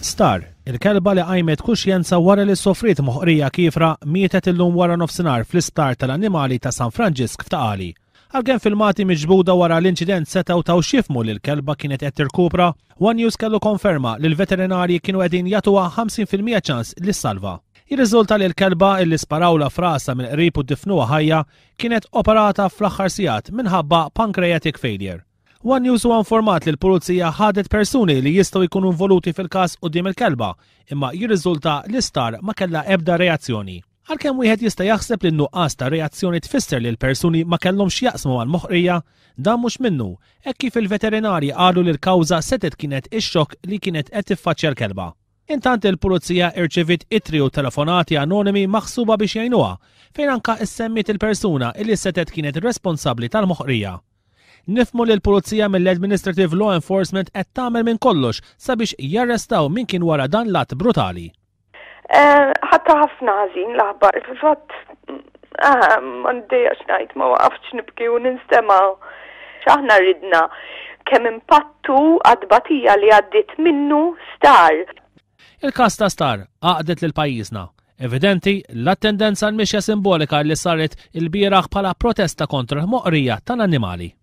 Star, il-kelba li qajmet kuxjenza wara li sofriet moħqrija kiefra mietet illum wara nofsinhar fl-isptar tal-annimali ta' San Franġisk f'Ta' Qali. Għalkemm filmati miġbuda wara l-inċident setgħu taw x'jifhmu li l-kelba kienet qed tirkupra, One News kellu konferma li l-veterinarji kienu qegħdin jagħtuha 50% ċans li ssalva. Jirriżulta li l-kelba illi sparawlha f'rasha mill-qrib u difnuha ħajja kienet operata fl-aħħar sigħat minħabba pancreatic failure. One News huwa informat li l-Pulizija ħadet persuni li jistgħu jkunu involuti fil-każ quddiem il-kelba, imma jirriżulta li Star ma kellha ebda reazzjoni. Għalkemm wieħed jista' jaħseb li n-nuqqas ta' reazzjoni tfisser li l-persuni ma kellhomx x'jaqsmu mal-moħqrija, dan mhux minnu, hekk kif il-veterinarji qalu li l-kawża setgħet kienet ix-xokk li kienet qed tiffaċċja l-kelba. Intant il-Pulizija irċeviet ittri u telefonati anonimi maħsuba biex jgħinuha, fejn anka issemmiet il-persuna illi setgħet kienet responsabbli tal-moħqrija. Nifhmu li l-Pulizija mill-Administrative Law Enforcement qed tagħmel minn kollox sabiex jarrestaw min kien wara dan l-att brutali. Eh, ħatta ħafna ħażin l-aħbar, fil-fatt eh, ma ndejjax ngħid ma waqaftx nibki u ninstema' x'aħna ridna kemm impattu għad-tbatija li għaddiet minnu Star. Il-każ ta' Star għaqdet lil pajjiżna. Evidenti, l-attendenza għal mixja simbolika li saret ilbieraħ bħala protesta kontra l-moqrija tal-annimali.